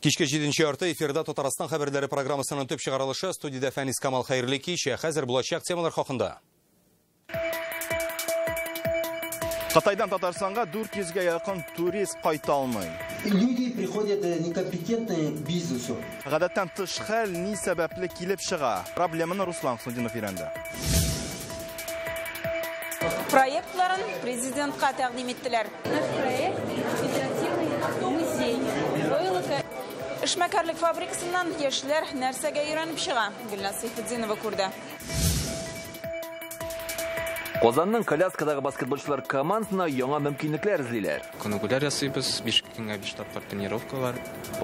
Кичке 7:30 эфирда Татарстан хәбәрләре программасының төп чыгарылышы. Студиядә Фәнис Камал, хәерле кич. Хәзер булачак темалар хакында. Кытайдан Татарстанга 400гә якын турист кайта алмый. Люди приходят некомпетентные к бизнесу. Гадәттән тыш хәл ни сәбәпле килеп чыга? Проблеманы Руслан Хөснетдинов өйрәнде. Проектларын президентка тәкъдим иттеләр. Наш проект интерактивный музей. Эшмәкәрлек фабрикасыннан яшьләр нәрсәгә өйрәнеп чыга? Гөлназ Сәйфетдинова күрде. Казанның коляскадагы баскетболчылар командасына яңа мөмкинлекләр эзлиләр. Күнегүләр ясыйбыз, 5 көнгә 5 тапкыр тренировкалар.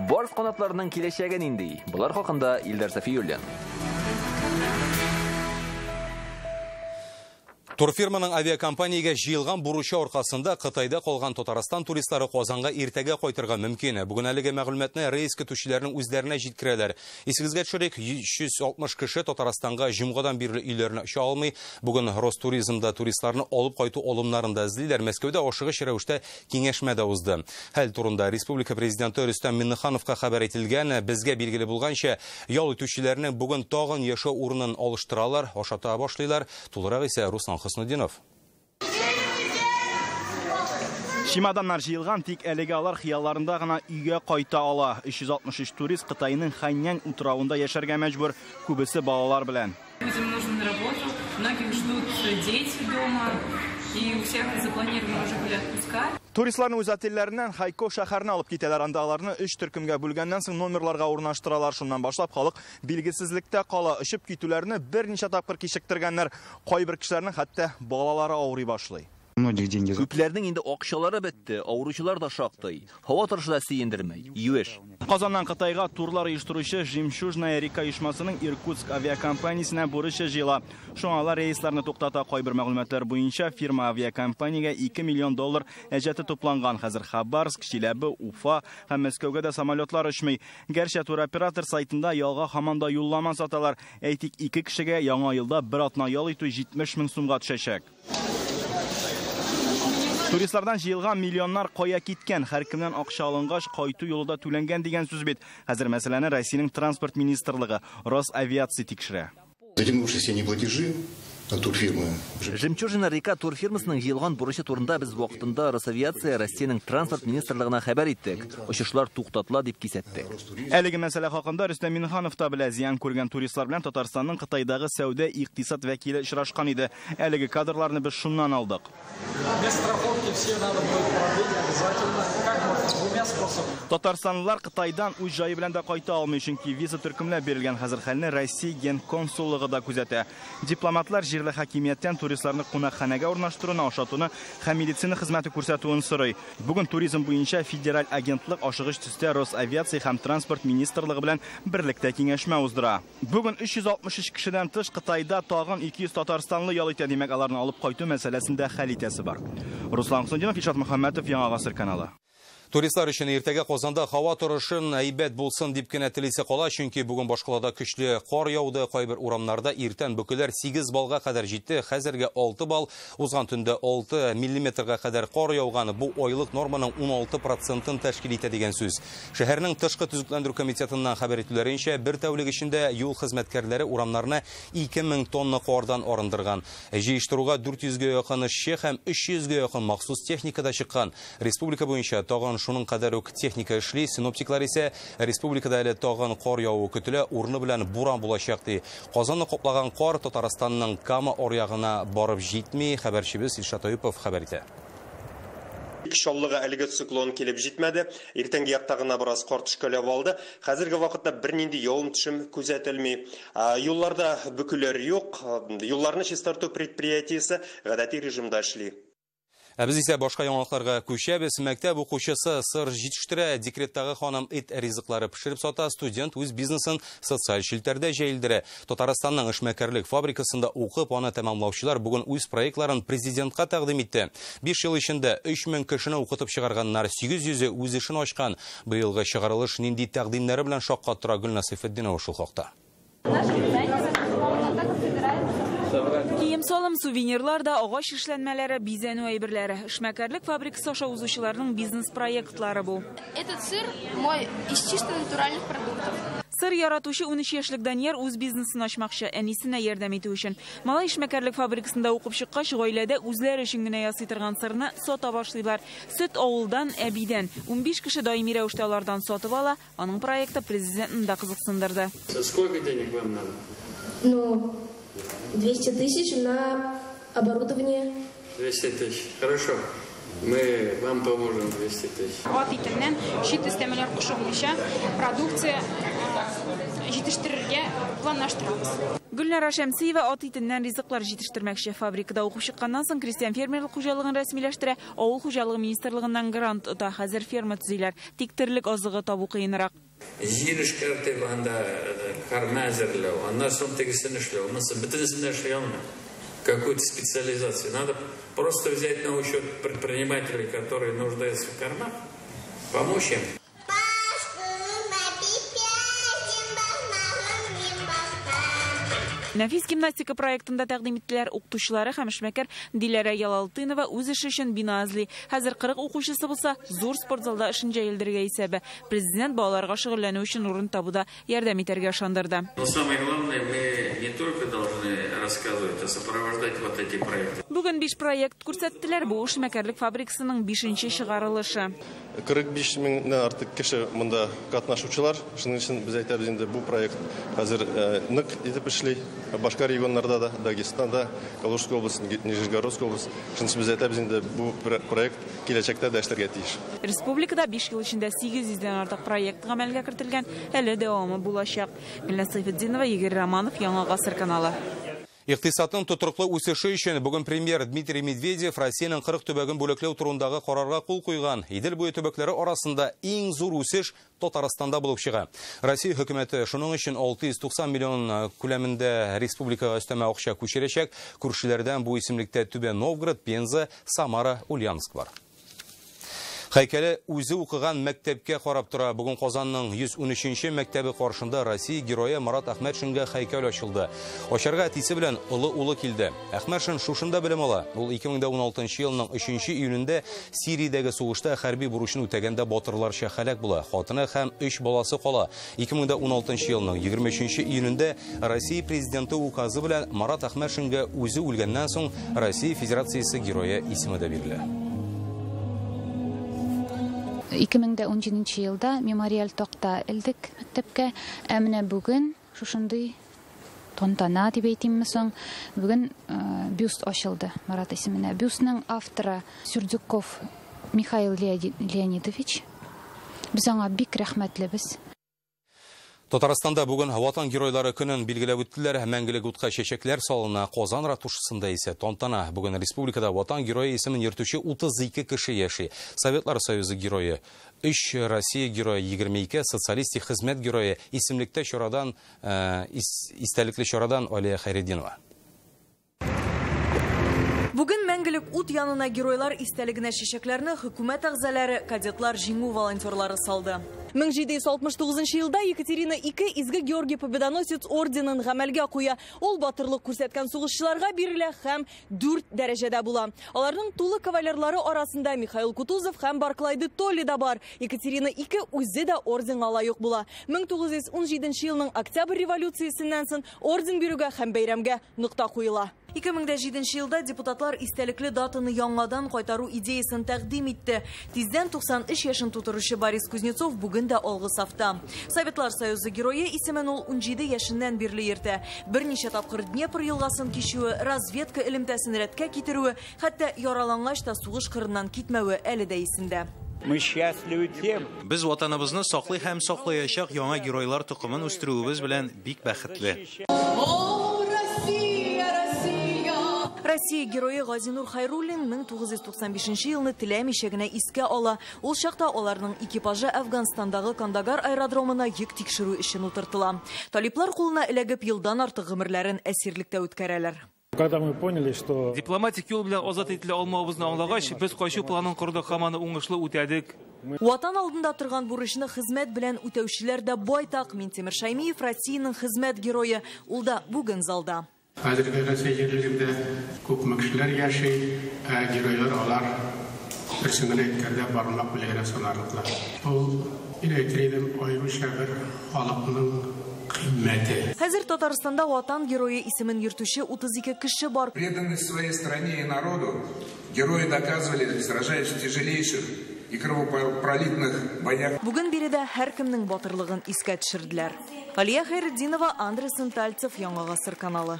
Барс канатларының киләчәге нинди? Болар хакында Илдар Сафиуллин. Турфирманың авиакомпаниягә җыелган бурычы аркасында Кытайда калган Татарстан туристлары Казанга иртәгә кайтырга мөмкин. Бүген әлеге мәгълүматны рейс көтүчеләрнең үзләренә җиткерәләр. Исегезгә төшерик, 360 кеше Татарстанга җомгадан бирле өйләренә оча алмый. Бүген Ростуризмда туристларны алып кайту алымнарын да эзлиләр. Мәскәүдә ашыгыч рәвештә киңәшмә дә узды. Хәл турында Республика президенты Рөстәм Миңнехановка хәбәр ителгән. Безгә билгеле булганча, ял итүчеләрнең бүген тагын яшәү урынын алыштыралар, ашата башлыйлар. Тулырак исә Руслан Хөснетдинов. Чемоданнар җыелган, тик әлегә алар хыялларында гына өйгә кайта ала. 363 турист Кытайның Хайнань утравында яшәргә мәҗбүр, күбесе балалар белән. Людям нужно на работу, многих ждут дети дома, и у всех запланированы уже были отпуска. Туристларны үз отельләреннән Хайко шәһәренә алып китәләр. Анда аларны 3 төркемгә бүлгәннән соң номерларга урнаштыралар. Шуннан башлап халык билгесезлектә кала. Очып китүләрне берничә тапкыр кичектергәннәр. Кайбер кешеләрнең хәтта балалары авырый башлый. Күпләрнең инде акчалары бетте, авыручылар да шактый. Һава торышы да сөендерми, юеш. Казаннан Кытайга турлар оештыручы Жемчужная река оешмасының Иркутск авиакомпаниясенә бурычы җыела. Шуңа алар рейсларны туктата. Кайбер мәгълүматлар буенча фирма авиакомпаниягә 2 миллион доллар әҗәте тупланган. Хәзер Хабаровск, Чиләбе, Уфа һәм Мәскәүгә дә самолетлар очмый. Гәрчә туроператор сайтында ялга һаман да юллама саталар. Әйтик, 2 кешегә яңа елда бер атна ял итү 70 мең сумга төшәчәк. Туристлардан җыелган миллионнар кая киткән? Һәркемнән акча алынгач, кайту юлы да түләнгән дигән сүз бит. Хәзер мәсьәләне Россиянең транспорт министрлыгы, Росавиация тикшерә. Затянувшиеся неплатежи от турфирмы. Жемчужина река турфирмасының җыелган бурычы турында без вакытында Росавиация Россиянең транспорт министрлыгына хәбәр иттек. Очышлар туктатыла дип кисәттек. Әлеге мәсьәлә хакында Рөстәм Миңнеханов та белә. Зыян күргән туристлар белән Татарстанның Кытайдагы сәүдә икътисад вәкиле очрашкан иде. Әлеге кадрларны без шуннан алдык. Без страховки все надо будет продлить обязательно. Как можно? Двумя способами. Татарстанлылар Кытайдан үз җае белән дә кайта алмый, чөнки виза төркемләп бирелгән. Хәзер хәлне Россия генконсуллыгы да күзәтә. Дипломатлар җирле хакимияттән туристларны кунакханәгә урнаштыруны, ашатуны һәм медицина хезмәте күрсәтүен сорый. Бүген туризм буенча федераль агентлык ашыгыч төстә Росавиация һәм транспорт министрлыгы белән берлектә киңәшмә уздыра. Бүген 363 кешедән тыш Кытайда тагын 200 татарстанлы ял итә, димәк, аларны алып кайту мәсьәләсен дә хәл итәсе бар. Руслан Хөснетдинов, Илшат Мөхәммәтов, Яңа Гасыр каналы. Туристлар өчен иртәгә Казанда һава торышын әйбәт булсын дип кенә телисе кала, чөнки бүген башкалада көчле кар яуды. Кайбер урамнарда иртән бөкеләр 8 баллга кадәр җитте, хәзергә 6 балл, узган төндә 6 миллиметрга кадәр кар яуган. Бу айлык норманың 16%-ын тәшкил итә дигән сүз. Шәһәрнең тышкы төзекләндерү комитетыннан хәбәр итүләренчә, бер тәүлек эчендә юл хезмәткәрләре урамнарны 2000 тонна кардан арындырган. Җыештыруга 400гә якын эшче һәм 300гә якын махсус техника да чыккан. Республика буенча тагын шуның кадәр үк техника эшли. Синоптиклар исә республикада әле тагын кар явуы көтелә, урыны белән буран булачак ди. Казанны каплаган кар Татарстанның Кама аръягына барып җитми. Хәбәрчебез Илшат Аюпов хәбәр итә. Чаллыга әлеге циклон килеп җитмәде. Иртәнге якта гына бераз кар төшкәләп алды. Хәзерге вакытта бернинди явым-төшем күзәтелми. Юлларда бөкеләр юк. Юлларны чистарту предприятиесе гадәти режимда эшли. Ә без исә башка яңалыкларга күчәбез. Мәктәп укучысы сыр җитештерә, декреттагы ханым ит ризыклары пешереп сата, студент үз бизнесын социаль челтәрдә җәелдерә. Татарстанның эшмәкәрлек фабрикасында укып, аны тәмамлаучылар бүген үз проектларын президентка тәкъдим итте. 5 ел эчендә 3000 кешене укытып чыгарганнар, 800-е үз эшен ачкан. Быелгы чыгарылыш нинди тәкъдимнәре белән шаккаттыра, Гөлназ Сәйфетдинова шул хакта. Кием-салым, сувенирлар да, агач эшләнмәләре, бизәнү әйберләре. Эшмәкәрлек фабрикасы аша узучыларның бизнес-проектлары бу. Этот сыр мой из чисто натуральных продуктов. Сыр яратучы 13 яшьлек Данияр үз бизнесын ачмакчы, әнисенә ярдәм итү өчен. Малай эшмәкәрлек фабрикасында укып чыккач, гаиләдә үзләре өчен генә ясый торган сырны сата башлыйлар. Сөт авылдан, әбидән. 15 кеше даими рәвештә алардан сатып ала. Аның проекты президентны да кызыксындырды. Сколько денег вам надо? Ну, 200 тысяч на оборудование. 200 тысяч. Хорошо. Мы вам поможем 200 тысяч. Ат итеннән чит өстәмәләр кушылмыйча продукция җитештерергә планлаштырабыз. Гөлнара Шәмсиева ат итеннән ризыклар җитештермәкче. Фабрикада укып чыкканнан соң крестьян фермерлык хуҗалыгын рәсмиләштерә, авыл хуҗалыгы министрлыгыннан грант ота. Хәзер ферма төзиләр. Тик терлек азыгы табу кыенрак. Җир эшкәртеп, анда карма әзерләү, аннан соң тегесен эшләү, монысы бөтенесен дә эшли алмый. Какую-то специализацию. Надо просто взять на учет предпринимателей, которые нуждаются в кормах, помочь им. Нәфис гимнастика проектында тәкъдим иттеләр укытучылары һәм эшмәкәр Диләрә Ялалтынова үз эше өчен бина эзли. Хәзер 40 укучысы булса, зур спортзалда эшен җәелдерергә исәбе. Президент балаларга шөгыльләнү өчен урын табуда ярдәм итәргә ышандырды. Но самое главное, мы не только должны рассказывать, а сопровождать вот эти проекты. Бүген 5 проект күрсәттеләр. Бу эшмәкәрлек фабрикасының 5-нче чыгарылышы. 45 меңнән артык кеше монда катнашучылар. Шуның өчен без әйтәбез инде, бу проект хәзер нык итеп эшли. Башка регионнарда да, Дагестанда, Калужская область, Нижегородская область. Шуның өчен без әйтәбез инде, бу проект киләчәктә дә эшләргә тиеш. Республикада 5 ел эчендә 800дән артык проект гамәлгә кертелгән, әле дәвамы булачак. Гөлназ Сайфетдинова, Игорь Романов, Яңа Гасыр каналы. Икътисадның тотрыклы үсеше өчен бүген премьер Дмитрий Медведев Россиянең 40 төбәген бүләкләү турындагы карарга кул куйган. Идел буе төбәкләре арасында иң зур үсеш Татарстанда булып чыга. Россия хөкүмәте шуның өчен 690 миллион күләмендә республикага өстәмә акча күчерәчәк. Күршеләрдән бу исемлектә Түбән Новгород, Пенза, Самара, Ульяновск бар. Һәйкәле үзе укыган мәктәпкә карап тора. Бүген Казанның 113-нче мәктәбе каршында Россия герое Марат Әхмәтшинга һәйкәл ачылды. Ачарга әтисе белән олы улы килде. Әхмәтшин шушында белем ала. Ул 2016 елның 3 июнендә Сириядәге сугышта хәрби бурычын үтәгәндә батырларча һәлак була. Хатыны һәм 3 баласы кала. 2016 елның 23 июнендә Россия президенты указы белән Марат Әхмәтшинга үзе үлгәннән соң Россия Федерациясе герое исеме дә бирелә. 2017 елда мемориаль такта элдек мәктәпкә. Ә менә бүген шушындый тантана дип әйтимме соң, бүген бюст ачылды Марат исеменә. Бюстның авторы Сюрдюков Михаил Леонидович. Без аңа бик рәхмәтлебез. Татарстанда бүген Ватан геройлары көнен билгеләп үттеләр. Мәңгелек утка чәчәкләр салына. Казан ратушасында исә тантана. Бүген республикада Ватан герое исемен йөртүче 32 кеше яши. Советлар Союзы герое, 3 Россия герое, 22 социалистик хезмәт герое исемлектә чарадан, истәлекле чарадан Алия Хайретдинова. Бүген мәңгелек ут янына геройлар истәлегенә чәчәкләрне хөкүмәт әгъзалары, кадетлар, җиңү волонтерлары салды. 1769 елда Екатерина II Изге Георгий Победоносец орденын гамәлгә куя. Ул батырлык күрсәткән сугышчыларга бирелә һәм 4 дәрәҗәдә була. Аларның тулы кавалерлары арасында Михаил Кутузов һәм Барклай де Толли да бар. Екатерина II үзе дә орденга лаек була. 1917 елның Октябрь революциясеннән соң орден бирүгә һәм бәйрәмгә нокта куела. 2007 елда депутатлар истәлекле датаны яңадан кайтару идеясын тәкъдим итте. Тиздән 93 яшен тутыручы Борис Кузнецов бүген дә алгы сафта. Советлар Союзы герое исемен ул 17 яшеннән бирле йөртә. Берничә тапкыр Днепр елгасын кичүе, разведка элемтәсен рәткә китерүе, хәтта яралангач та сугыш кырыннан китмәве әле дә исендә. Мы счастливы тем. Без ватаныбызны саклый һәм саклаячак яңа геройлар токымын үстерүебез белән бик бәхетле. Россия герое Газинур Хайруллин 1995 елны теләмичә генә искә ала. Ул чакта аларның экипажы Әфганстандагы Кандагар аэродромына йөк тикшерү өчен утыртыла. Талиплар кулына эләгеп елдан артык гомерләрен әсирлектә үткәрәләр. Когда мы поняли, что дипломатик юл белән азат ителә алмавыбызны аңлагач, без качу планын кордык һәм аны уңышлы үтәдек. Ватан алдында торган бурычны хезмәт белән үтәүчеләр дә байтак. Минтимер Шаймиев Россиянең хезмәт герое. Ул да бүген залда. Хәзерге Россия җирлегендә күпме кешеләр яши, ә геройлар алар берсен генә әйткәндә бармак белән генә санарлыклар. Ул, мин әйтер идем, аеруча бер халыкның кыйммәте. Хәзер Татарстанда Ватан герое исемен йөртүче 32 кеше бар. Преданность своей стране и народу герои доказывали, сражаясь в тяжелейших и кровопролитных боях. Бүген биредә һәркемнең батырлыгын искә төшерделәр. Алия Хәйретдинова, Андрей Сентальцев, Яңа Гасыр каналы.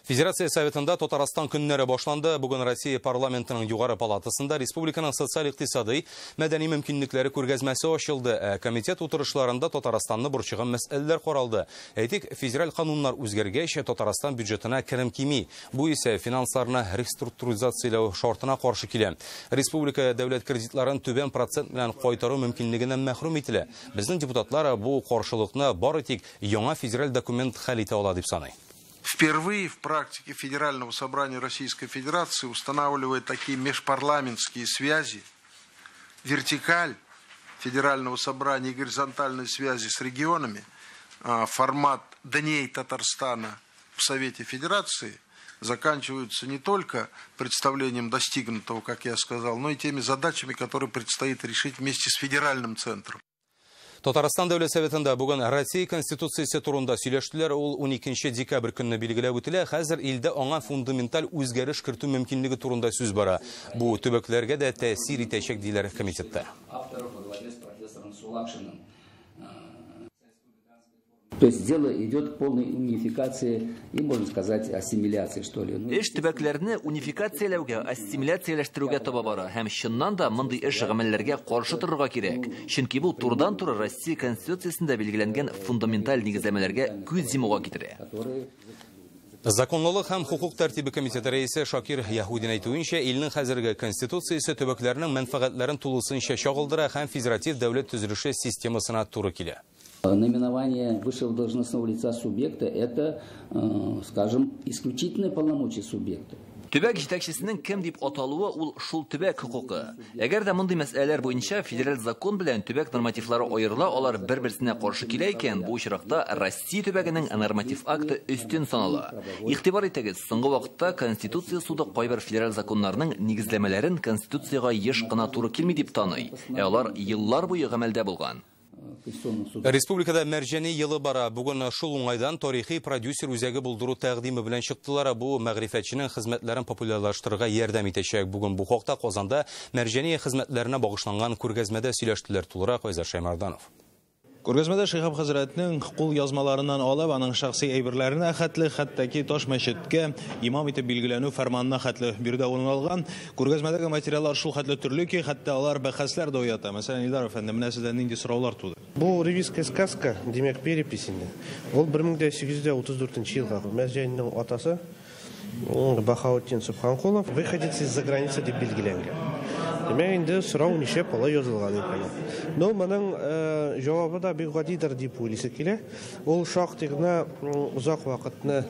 Федерация Советында Татарстан көннәре башланды. Бүген Россия парламентының югары палатасында республиканың социаль-икътисадый, мәдәни мөмкинлекләре күргәзмәсе ачылды. Ә комитет утырышларында Татарстанны борчыган мәсьәләләр каралды. Әйтик, федераль кануннар үзгәргәч, Татарстан бюджетына керем кими. Бу исә финансларны реструктуризацияләү шартына каршы килә. Республика дәүләт кредитларын түбән процент белән кайтару мөмкинлегеннән мәхрүм ителә. Безнең депутатлар бу каршылыкны бары тик яңа федераль документ хәл итә ала дип саный. Впервые в практике Федерального собрания Российской Федерации устанавливает такие межпарламентские связи, вертикаль Федерального собрания и горизонтальные связи с регионами, формат Дней Татарстана в Совете Федерации заканчиваются не только представлением достигнутого, как я сказал, но и теми задачами, которые предстоит решить вместе с федеральным центром. Татарстан Дәүләт Советында бүген Россия Конституциясе турында сөйләштеләр. Ул 12 декабрь көнне билгеләп үтелә. Хәзер илдә аңа фундаменталь үзгәреш кертү мөмкинлеге турында сүз бара. Бу төбәкләргә дә тәэсир итәчәк, диләр комитетта. То есть дело идет к полной унификации и, можно сказать, ассимиляции, что ли. Эш төбәкләрне унификацияләүгә, ассимиляцияләштерүгә таба бара. Һәм чыннан да мондый эш гамәлләргә каршы торырга кирәк. Чөнки бу турыдан-туры Россия Конституциясендә билгеләнгән фундаменталь нигезләмәләргә күз йомуга китерә. Законлылык һәм хукук тәртибе комитеты рәисе Шакир Яһудин әйтүенчә, илнең хәзерге конституциясе төбәкләрнең мәнфәгатьләрен тулысынча чагылдыра һәм федератив дәүләт төзелеше системасына туры килә. Наименование высшего должностного лица субъекта – это, скажем, исключительное полномочие субъекта. Төбәк җитәкчесенең кем дип аталуы ул шул төбәк хокукы. Әгәр дә мондый мәсьәләләр буенча федераль закон белән төбәк нормативлары аерыла, алар бер-берсенә каршы килә икән, бу очракта Россия төбәгенең норматив акты өстен санала. Игътибар итегез, соңгы вакытта Конституция суды кайбер федераль законнарның нигезләмәләрен Конституциягә еш кына туры килми дип таный. Ә алар еллар буе гамәлдә булган. Республикада Мәрҗани елы бара. Бүген шул уңайдан тарихи продюсер үзәге булдыру тәкъдиме белән чыктылар. Бу мәгърифәтченең хезмәтләрен популярлаштырырга ярдәм итәчәк. Бүген бу хакта Казанда Мәрҗани хезмәтләренә багышланган күргәзмәдә сөйләштеләр. Тулырак Айзат Шаймарданов. Күргәзмәдә Шиһаб хәзрәтнең кул язмаларыннан алып, аның шәхси әйберләренә хәтле, хәтта ки таш мәчеткә имам итеп билгеләнү фәрманына хәтле биредә урын алган. Күргәзмәдәге материаллар шул хәтле төрле ки, хәтта алар бәхәсләр дә уята. Мәсәлән, Илдар әфәнде, менә сездә нинди сораулар туды? Бу ревизская сказка, димәк, перепись инде. Ул 1834 елга Мәрҗанинең атасы Бахаутдин Субханкулов выходец из-за границы дип билгеләнгән. Димәк, инде сорау ничә алай язылган икән. Но моның җавабы да бик гадидер дип уйлыйсы килә. Ул шактый гына озак вакытны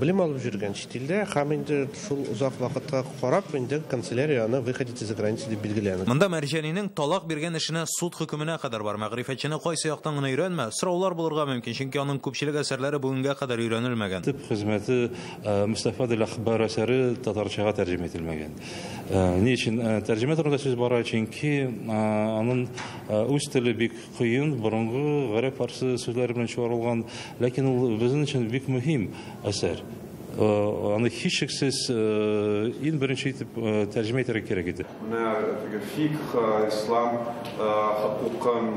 белем алып йөргән чит илдә һәм инде шул озак вакытка карап инде канцелярия аны выходить из-за границы дип билгеләнә. Монда Мәрҗанинең талак биргән эшенә суд хөкеменә кадәр бар. Мәгърифәтчене кайсы яктан гына өйрәнмә, сораулар булырга мөмкин, чөнки аның күпчелек әсәрләре бүгенгә кадәр өйрәнелмәгән. Төп хезмәте Мустафа әл-Әхбар әсәре татарчага тәрҗемә ителмәгән. Ни өчен тәрҗемә турында сүз бара? Чөнки аның үз теле бик кыен, борынгы гарәп фарсы сүзләре белән чыгарылган, ләкин ул безнең өчен бик мөһим әсәр. Аны һичшиксез иң беренче итеп тәрҗемә итәргә кирәк иде. Менә теге фикх, ислам хукукын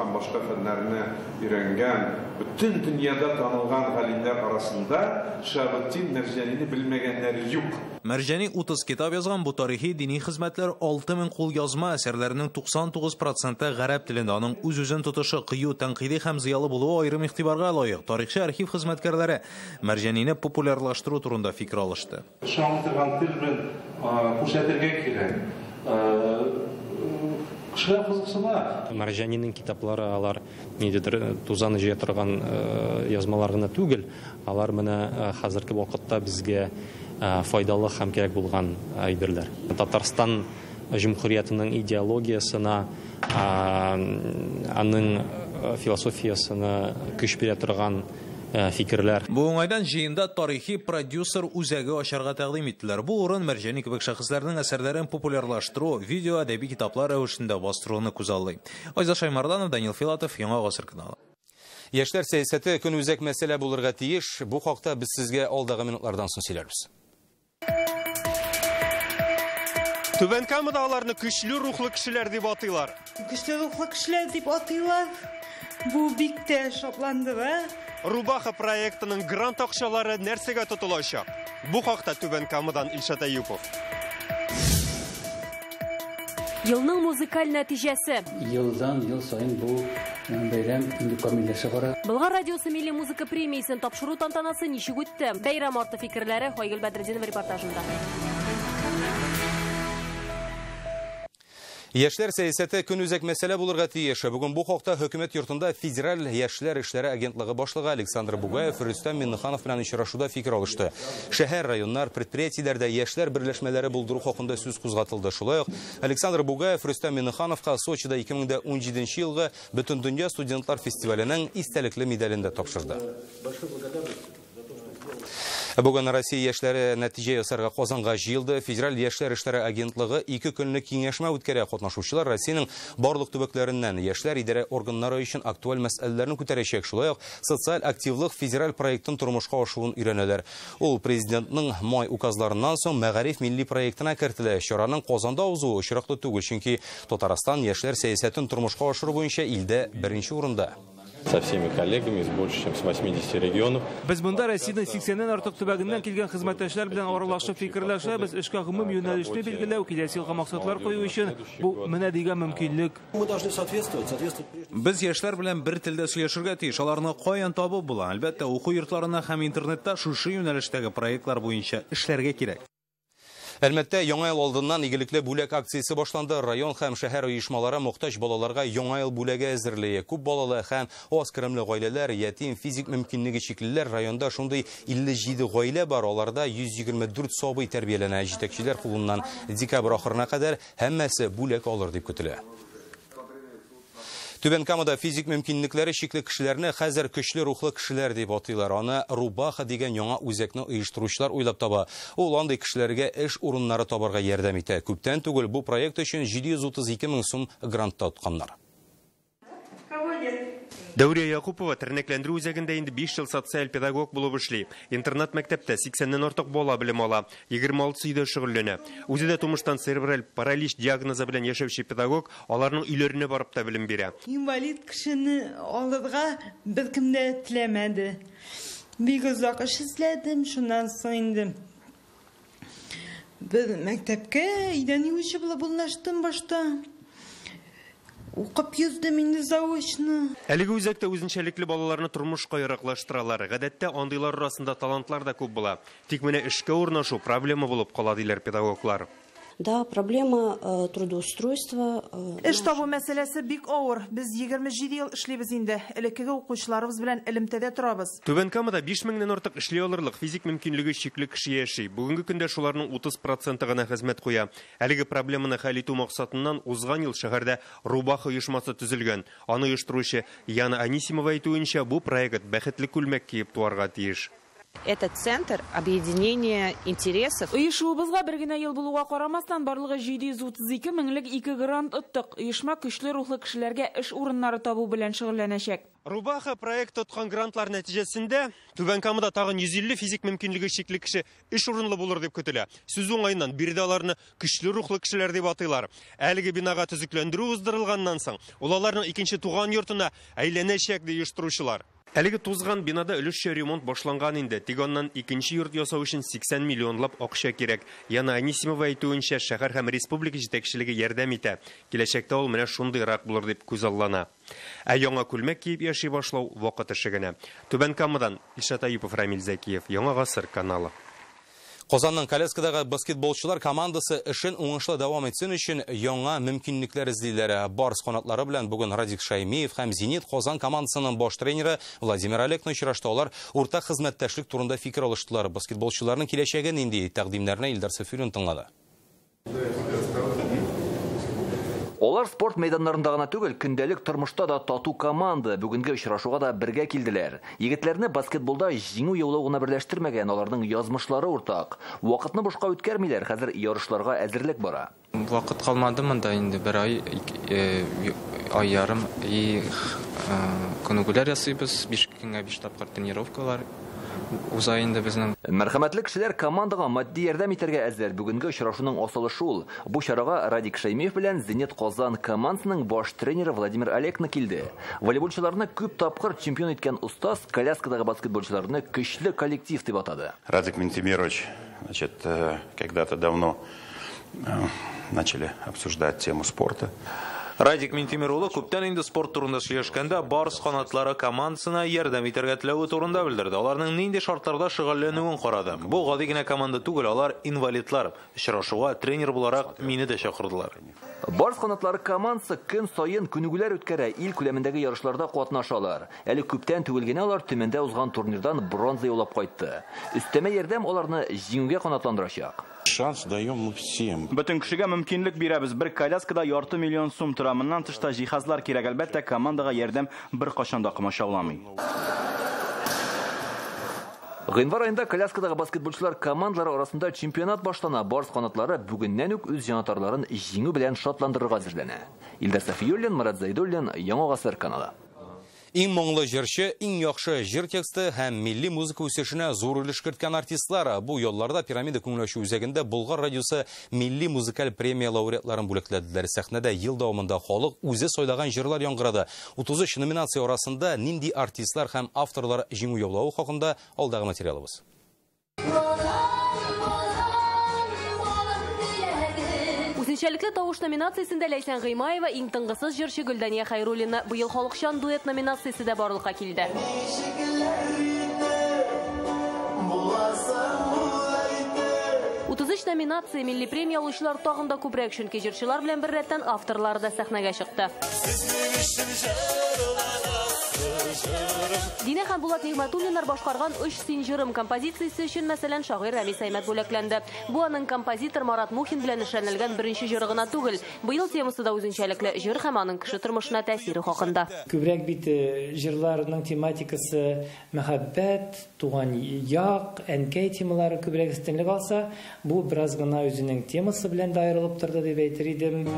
һәм башка фәннәрне өйрәнгән, бөтен дөньяда танылган галимнәр арасында Шиһабетдин Мәрҗанине белмәгәннәр юк. Мәрҗани 30 китап язган, бу тарихи дини хезмәтләр 6000 кул язма әсәрләренең 99% гарәп телендә. Аның үз-үзен тотышы, кыю, тәнкыйди һәм зыялы булуы аерым игътибарга лаек. Тарихчы архив хезмәткәрләре Мәрҗанине популярлаштыру турында фикер алышты. Кеше аңлый торган тел белән күрсәтергә кирәк. Кешеләр кызыксына. Мәрҗанинең китаплары алар ниндидер тузан җыя торган язмалар гына түгел, алар менә хәзерге вакытта безгә файдалы һәм кирәк булган әйберләр. Татарстан җөмһүриятенең идеологиясенә, аның философиясенә көч бирә торган фикерләр. Бу уңайдан җыенда тарихи продюсер үзәге ачарга тәкъдим иттеләр. Бу урын Мәрҗани кебек шәхесләрнең әсәрләрен популярлаштыру, видео әдәби китаплар рәвешендә бастыруны күзаллый. Айза Шаймарданов, Данил Филатов, Яңа Гасыр каналы. Яшьләр сәясәте көн үзәк мәсьәлә булырга тиеш. Бу хакта без сезгә алдагы минутлардан соң сөйләрбез. Түбән Камада аларны көчле рухлы кешеләр дип атыйлар. Көчле рухлы кешеләр дип атыйлар. Бу бик тә шатландыра. Рубаха проектының грант акчалары нәрсәгә тотылачак? Бу хакта Түбән Камадан Илшат Әюпов. Елның музыкаль нәтиҗәсе. Елдан ел саен бу бәйрәм инде камилләшә бара. Болгар радиосы милли музыка премиясен тапшыру тантанасы ничек үтте? Бәйрәм арты фикерләре Айгөл Бәдретдинова репортажында. Яшьләр сәясәте көн үзәк мәсьәлә булырга тиеш. Бүген бу хакта хөкүмәт йортында Федераль яшьләр эшләре агентлыгы башлыгы Александр Бугаев Рөстәм Миңнеханов белән очрашуда фикер алышты. Шәһәр, районнар, предприятиеләрдә яшьләр берләшмәләре булдыру хакында сүз кузгатылды. Шулай ук Александр Бугаев Рөстәм Миңнехановка Сочида 2017 елгы Бөтендөнья студентлар фестиваленең истәлекле медален дә тапшырды. Бүген Россия яшьләре нәтиҗә ясарга Казанга җыелды. Федераль яшьләр эшләре агентлыгы 2 көнлек киңәшмә үткәрә. Катнашучылар Россиянең барлык төбәкләреннән яшьләр идарә органнары өчен актуаль мәсьәләләрне күтәрәчәк. Шулай ук социаль активлык федераль проектын тормышка ашыруын өйрәнәләр. Ул президентның май указларыннан соң мәгариф милли проектына кертелә. Чараның Казанда узуы очраклы түгел, чөнки Татарстан яшьләр сәясәтен тормышка ашыру буенча илдә беренче урында. Со всеми коллегами из больше, чем с 80 регионов. Без монда Россиянең 80-нән артык төбәгеннән килгән хезмәттәшләр белән аралашып фикерләшәбез, эшкә гомум юнәлешне билгеләү, киләсе елга максатлар кую өчен бу менә дигән мөмкинлек. Мы должны соответствовать. Без яшьләр белән бер телдә сөйләшергә тиеш. Аларны каян табып була? Әлбәттә, уку йортларына һәм интернетта шушы юнәлештәге проектлар буенча эшләргә кирәк. Әлмәттә Яңа ел алдыннан игелекле бүләк акциясе башланды. Район һәм шәһәр оешмалары мохтаҗ балаларга Яңа ел бүләге әзерли. Күп балалы һәм аз керемле гаиләләр, ятим, физик мөмкинлеге чиклеләр районда шундый 57 гаилә бар. Аларда 124 сабый тәрбияләнә. Җитәкчеләр кулыннан декабрь ахырына кадәр һәммәсе бүләк алыр дип көтелә. Түбән Камада физик мөмкинлекләре чикле кешеләрне хәзер көчле рухлы кешеләр дип атыйлар. Аны Рубаха дигән яңа үзәкне оештыручылар уйлап таба. Ул андый кешеләргә эш урыннары табарга ярдәм итә. Күптән түгел бу проект өчен 732 мең сум грант тотканнар. Дәүрия Якупова тернәкләндерү үзәгендә инде 5 ел социаль педагог булып эшли. Интернат мәктәптә 80-нән артык бала белем ала, 26 өйдә шөгыльләнә. Үзе дә тумыштан церебраль паралич диагнозы белән яшәүче педагог аларның өйләренә барып та белем бирә. Инвалид кешене алырга беркем дә теләмәде. Бик озак эш эзләдем, шуннан соң инде бер мәктәпкә өйдән юучы булып урнаштым башта. Укып йөздем инде заочно. Әлеге үзәктә үзенчәлекле балаларны тормышка яраклаштыралар. Гадәттә андыйлар арасында талантлар да күп була. Тик менә эшкә урнашу проблема булып кала диләр педагоглар. Да, проблема трудоустройства. Эш табу мәсьәләсе бик авыр. Без 27 ел эшлибез инде. Элеккеге укучыларыбыз белән элемтәдә торабыз. Түбән Камада 5000-нән артык эшли алырлык физик мөмкинлеге чикле кеше яши. Бүгенге көндә шуларның 30% гына хезмәт куя. Әлеге проблеманы хәл итү максатыннан узган ел шәһәрдә Рубаха оешмасы төзелгән. Аны оештыручы Яна Анисимова әйтүенчә, бу проект бәхетле күлмәк киеп туарга тиеш. Это центр объединения интересов. Оешуыбызга бер генә ел булуга карамастан, барлыгы 732 меңлек 2 грант оттык. Оешма көчле рухлы кешеләргә эш урыннары табу белән шөгыльләнәчәк. Рубаха проект тоткан грантлар нәтиҗәсендә Түбән Камада тагын 150 физик мөмкинлеге чикле кеше эш урынлы булыр дип көтелә. Сүз уңаеннан биредә аларны көчле рухлы кешеләр дип атыйлар. Әлеге бинага төзекләндерү уздырылганнан соң, ул аларның икенче туган йортына әйләнәчәк ди оештыручылар. Әлеге тузган бинада өлешчә ремонт башланган инде. Тик аннан икенче йорт ясау өчен 80 миллионлап акча кирәк. Яна Анисимова әйтүенчә, шәһәр һәм республика җитәкчелеге ярдәм итә. Киләчәктә ул менә шундыйрак булыр дип күзаллана. Ә яңа күлмәк киеп яши башлау вакыт эше генә. Түбән Камадан Илшат Әюпов, Рамил Зәкиев, Яңа Гасыр каналы. Казанның коляскадагы баскетболчылар командасы эшен уңышлы дәвам итсен өчен яңа мөмкинлекләр эзлиләр. Барс канатлары белән бүген Радик Шаймиев һәм Зенит Казан командасының баш тренеры Владимир Алекно очрашты. Алар уртак хезмәттәшлек турында фикер алыштылар. Баскетболчыларның киләчәге нинди тәкъдимнәрне Илдар Сафиуллин тыңлады. Алар спорт мәйданнарында гына түгел, көндәлек тормышта да тату команда. Бүгенге очрашуга да бергә килделәр. Егетләрне баскетболда җиңү яулау гына берләштермәгән, аларның язмышлары уртак. Вакытны бушка үткәрмиләр, хәзер ярышларга әзерлек бара. Вакыт калмады монда инде бер ай, ай ярым и күнегүләр ясыйбыз, 5 көнгә 5 тапкыр тренировкалар уза инде безнең. Мәрхәмәтле кешеләр командага матди ярдәм итәргә әзер. Бүгенге очрашуның асылы шул. Бу чарага Радик Шәймиев белән Зенит Казан командасының баш тренеры Владимир Алекно килде. Волейболчыларны күп тапкыр чемпион иткән остаз коляскадагы баскетболчыларны көчле коллектив дип атады. Радик Минтимерович, значит, когда-то давно начали обсуждать тему спорта. Радик Минтимер улы күптән инде спорт турында сөйләшкәндә Барс канатлары командасына ярдәм итәргә теләве турында белдерде. Аларның нинди шартларда шөгыльләнүен карады. Бу гади генә команда түгел, алар инвалидлар. Очрашуга тренер буларак мине дә чакырдылар. Барс канатлары командасы көн саен күнегүләр үткәрә, ил күләмендәге ярышларда катнашалар. Әле күптән түгел генә алар Төмәндә узган турнирдан бронза яулап кайтты. Өстәмә ярдәм аларны җиңүгә канатландырачак. Шанс даем мы всем. Бөтен кешегә мөмкинлек бирәбез. Бер коляскада ярты миллион сум тора. Моннан тыш та җиһазлар кирәк. Әлбәттә, командага ярдәм беркайчан да комачауламый. Гыйнвар аенда коляскадагы баскетболчылар командалары арасында чемпионат башлана. Барс канатлары бүгеннән үк үз җанатарларын җиңү белән шатландырырга әзерләнә. Илдар Сафиуллин, Марат Зайдуллин, Яңа Гасыр каналы. Иң моңлы җырчы, иң яхшы җыр тексты һәм милли музыка үсешенә зур өлеш керткән артистлар. Бу ялларда Пирамида күңел ачу үзәгендә Болгар радиосы милли музыкаль премия лауреатларын бүләкләделәр. Сәхнәдә ел дәвамында халык үзе сайлаган җырлар яңгырады. 33 номинация арасында нинди артистлар һәм авторлар җиңү яулавы хакында алдагы материалыбыз. Үзенчәлекле тавыш номинациясендә Ләйсән Гыймаева, иң тынгысыз җырчы Гөлдания Хәйруллина. Быел халыкчан дуэт номинациясе дә барлыкка килде. 33 номинация милли премия алучылар тагын да күбрәк, чөнки җырчылар белән беррәттән авторлар да сәхнәгә чыкты. Динә һәм Булат Нигъмәтуллиннар башкарган «Өч син җырым» композициясе өчен, мәсәлән, шагыйрь Рәмис Әймәт бүләкләнде. Бу аның композитор Марат Мухин белән эшләнелгән беренче җыры гына түгел. Быел темасы да үзенчәлекле: җыр һәм аның кеше тормышына тәэсире хакында. Күбрәк бит җырларның тематикасы мәхәббәт, туган як, әнкәй темалары күбрәк өстенлек алса, бу бераз гына үзенең темасы белән дә аерылып торды дип әйтер идем.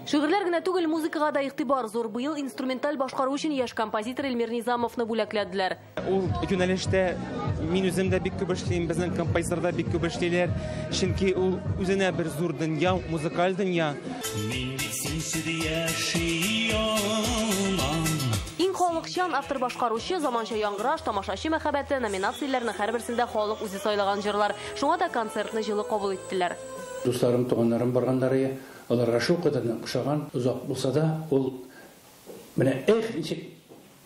Шигырьләр генә түгел, музыкага да игътибар зур. Быел инструменталь башкару өчен яшь композитор Эльмир Низамовны бүләкләделәр. Ул юнәлештә мин үзем дә бик күп эшлим, безнең композиторлар да бик күп эшлиләр. Чөнки ул үзенә бер зур дөнья, музыкаль дөнья. Мин бит синсез яши алмам. Иң халыкчан автор башкаручы, заманча яңгыраш, тамашачы мәхәббәте номинацияләрнең һәрберсендә халык үзе сайлаган җырлар. Шуңа да концертны җылы кабул иттеләр. Дусларым, туганнарым барганнары, аларга шул кадәр ошаган, озак булса да, ул менә эх, ничек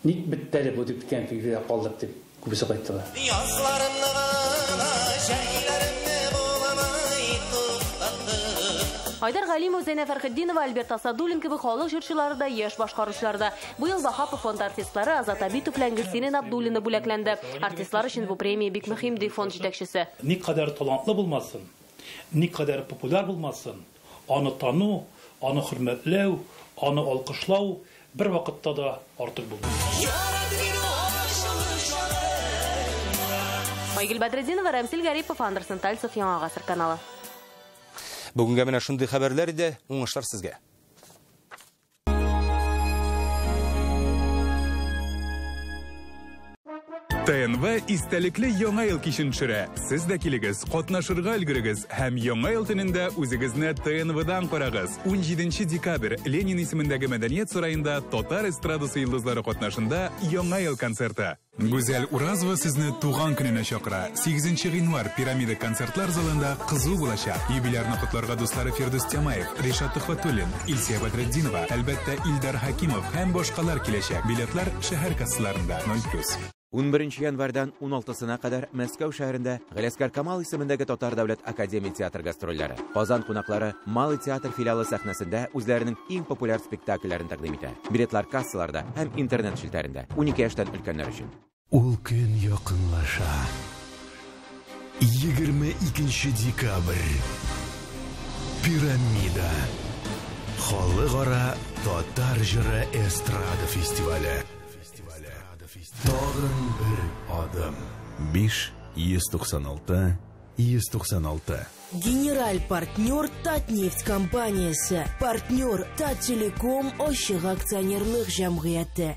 ник бетте әле бу дип дигән фикердә калдык дип күбесе кайттылар. Язларымны гына, җәйләремне буламай туктатып. Айдар Галимов, Зәйнә Фәрхетдинова, Альберт Асадуллин кебек халык җырчылары да, яшь башкаручылар да. Быел Вахапов фонды артистлары Азат Абитов белән Гөлсинә Абдуллина бүләкләнде. Артистлар өчен бу премия бик мөһим, ди фонд җитәкчесе. Никадәр талантлы булмасын, никадәр популяр булмасын, аны тану, аны хөрмәтләү, аны алкышлау бер вакытта да артык булмый. Айгөл Бәдретдинова, Рәмсил Гарипов, Андерсон Тальцев, Яңа Гасыр каналы. Бүгенгә менә шундый хәбәрләр иде. Уңышлар сезгә. ТНВ истәлекле Яңа ел кичен төшерә. Сез дә килегез, катнашырга өлгерегез һәм Яңа ел төнендә үзегезне ТНВдан карагыз. 17 декабрь Ленин исемендәге мәдәният сараенда татар эстрадасы йолдызлары катнашында Яңа ел концерты. Гүзәл Уразова сезне туган көненә чакыра. 8 гыйнвар Пирамида концертлар залында кызу булачак. Юбилярны котларга дуслары Фирдүс Тямаев, Ришат Төхвәтуллин, Илсия Бәдретдинова, әлбәттә Илдар Хакимов һәм башкалар киләчәк. Билетлар шәһәр кассаларында 0+. 11 январьдан 16-сына кадәр Мәскәү шәһәрендә Галиәсгар Камал исемендәге Татар дәүләт академия театр гастрольләре. Казан кунаклары Малый театр филиалы сәхнәсендә үзләренең иң популяр спектакльләрен тәкъдим итә. Билетлар кассаларда һәм интернет челтәрендә. 12 яшьтән өлкәннәр өчен. Ул көн якынлаша. 22 декабрь. Пирамида. Халыкара татар җыры эстрада фестивале. Тагын бер адым. 5 196 196. Генераль партнер Татнефть компаниясе. Партнер Таттелеком ачык акционерлык җәмгыяте.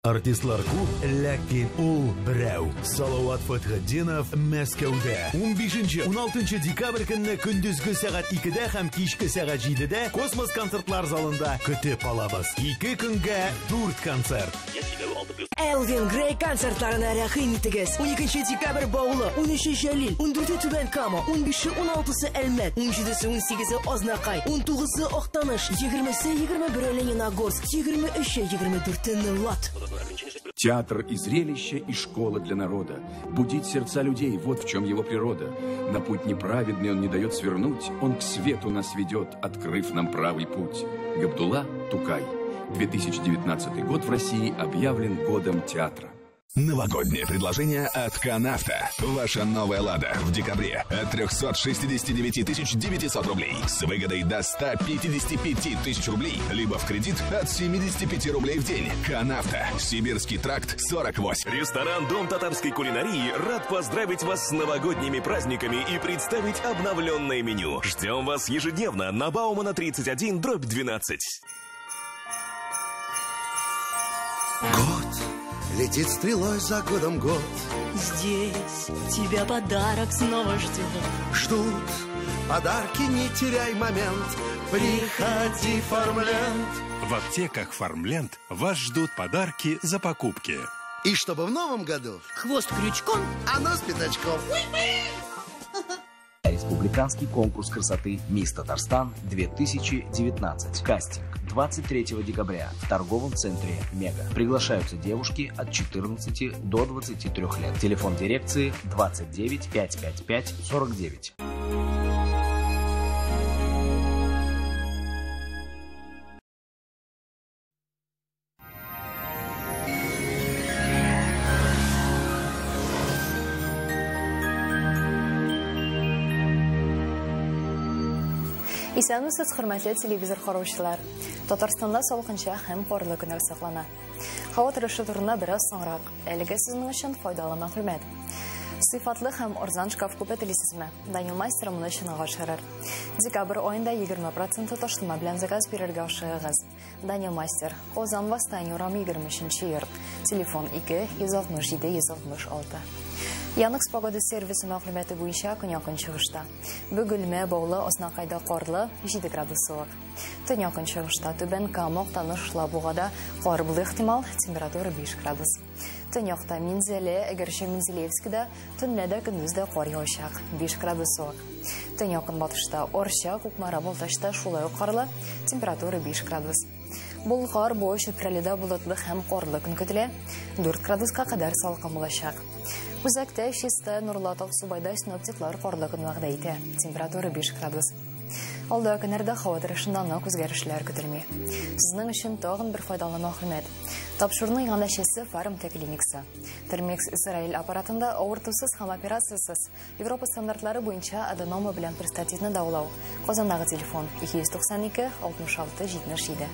Артистлар күп, ләкин ул берәү. Салават Фәтхетдинов Мәскәүдә. 15-16 декабрь көнне көндезге сәгать 2-дә һәм кичке сәгать 7-дә Космос концертлар залында көтеп калабыз. 2 көнгә 4 концерт. Элвин Грей концертларына рәхим итегез. 12 декабрь Баулы, 13 Җәлил, 14 Түбән Кама, 15 16 Әлмәт, 17 18 Азнакай, 19 Актаныш, 20 21 Лениногорск, 23 24 Нурлат. Театр и зрелище, и школа для народа. Будить сердца людей, вот в чем его природа. На путь неправедный он не дает свернуть, он к свету нас ведет, открыв нам правый путь. Габдулла Тукай. 2019 год в России объявлен годом театра. Новогоднее предложение от Канавто. Ваша новая «Лада» в декабре от 369 900 рублей. С выгодой до 155 тысяч рублей. Либо в кредит от 75 рублей в день. Канавто. Сибирский тракт 48. Ресторан «Дом татарской кулинарии» рад поздравить вас с новогодними праздниками и представить обновленное меню. Ждем вас ежедневно на Баумана 31/12. Год летит стрелой за годом год. Здесь тебя подарок снова ждет. Ждут подарки, не теряй момент. Приходи, Фармленд. В аптеках Фармленд вас ждут подарки за покупки. И чтобы в новом году хвост крючком, а нос пятачком. Республиканский конкурс красоты «Мисс Татарстан 2019». Кастинг 23 декабря в торговом центре «Мега». Приглашаются девушки от 14 до 23 лет. Телефон дирекции 29 555 49. Исәнмесез, хөрмәтле телевизор караучылар. Татарстанда салкынча һәм карлы көннәр саклана. Һава торышы турында бераз соңрак. Әлеге сезнең өчен файдалы мәгълүмат. Сыйфатлы һәм арзан шкаф күпе телисезме? Данил Мастер моны чынга ашырыр. Декабрь аенда 20% ташлама белән заказ бирергә ашыгыгыз. Данил Мастер, Казан Восстание урамы 23 йорт. Телефон 2 167 166. Яндекс погода сервисы мәгълүматы буенча көньяк-көнчыгышта. Бөгелмә, Баулы, Азнакайда карлы 7 градус суык. Төньяк-көнчыгышта Түбән Кама, Актаныш, Лабугада кар булу ихтимал, температура 5 градус. Төньякта Минзәлә, Әгерҗе, Менделеевскида төнлә дә көндез дә кар явачак, 5 градус суык. Төньяк-көнбатышта Орча, Кукмара, Балтачта шулай ук карлы, температура 5 градус. Болгар, Буа, Чүпрәледә болытлы һәм карлы көн көтелә, 4 градуска кадәр салкын булачак. Үзәктә, Чистай, Нурлат, Аксубайда синоптиклар карлы көн вәгъдә итә. Температура 5 градус. Алда көннәрдә һава торышында нык үзгәрешләр көтелми. Сезнең өчен тагын бер файдалы мәгълүмат. Тапшыруның иганәчесе Фармте клиникасы. Термекс Израиль аппаратында авыртусыз һәм операциясез Европа стандартлары буенча аденома белән простатитны дәвалау. Казандагы телефон 292 66 77.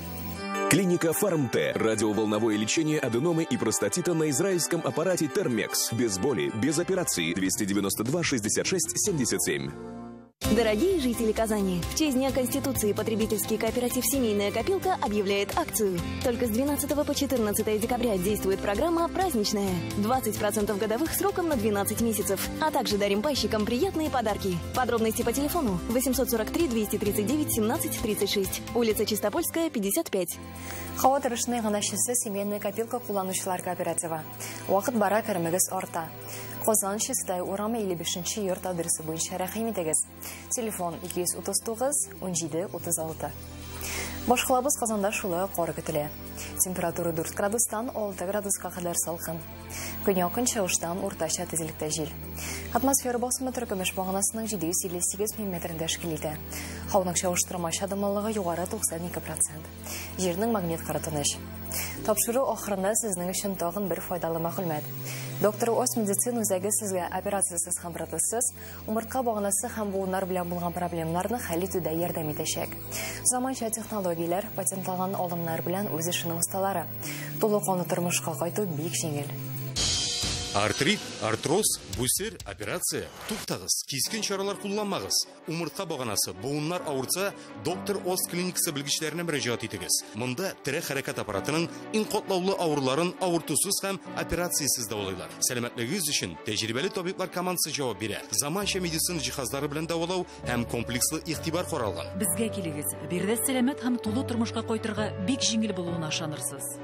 Клиника Фармте. Радиоволновое лечение аденомы и простатита на израильском аппарате Термекс. Без боли, без операции. 292 66 77. Дорогие жители Казани, в честь Дня Конституции потребительский кооператив «Семейная копилка» объявляет акцию. Только с 12 по 14 декабря действует программа «Праздничная». 20% годовых сроком на 12 месяцев. А также дарим пайщикам приятные подарки. Подробности по телефону 843 239 17 36. Улица Чистопольская, 55. Һава торышының иганәчесе «Семейная копилка» кулланучылар кооперативы. Вакыт бара, керемегез арта. Казан, Чистай урамы 55 йорт адресы буенча рәхим итегез. Телефон 239 17 36. Башкалабыз Казанда шулай кар көтелә. Температура 4 градустан 6 градуска кадәр салкын. Көньяк-көнчыгыштан уртача тизлектә җил. Атмосфера басымы Төркемеш баганасының 758 мм тәшкил итә. Һаваның чагыштырмача дымлылыгы югары 92%. Җирнең магнит кыры тыныч. Тапшыру ахырында сезнең өчен тагын бер файдалы мәгълүмат. Доктор Ос медицина үзәге сезгә операциясез һәм протезсыз, умыртка баганасы һәм буыннар белән булган проблемаларны хәл итүдә ярдәм итәчәк. Заманча технологияләр, патентланган алымнар белән үз эшенең осталары. Тулы канлы тормышка кайту бик җиңел. Артрит, артроз, бүсер, операция. Туктагыз, кискен чаралар кулланмагыз. Умыртка баганасы, буыннар авыртса, Доктор Ос клиникасы белгечләренә мөрәҗәгать итегез. Монда терәк хәрәкәт аппаратының иң катлаулы авыруларын авыртусыз һәм операциясез дәвалыйлар. Сәламәтлегегез өчен тәҗрибәле табиблар командасы җавап бирә. Заманча медицина җиһазлары белән дәвалау һәм комплекслы игътибар каралган. Безгә килегез. Биредә сәламәт һәм тулы тормышка кайтырга бик җиңел булуына ышанырсыз.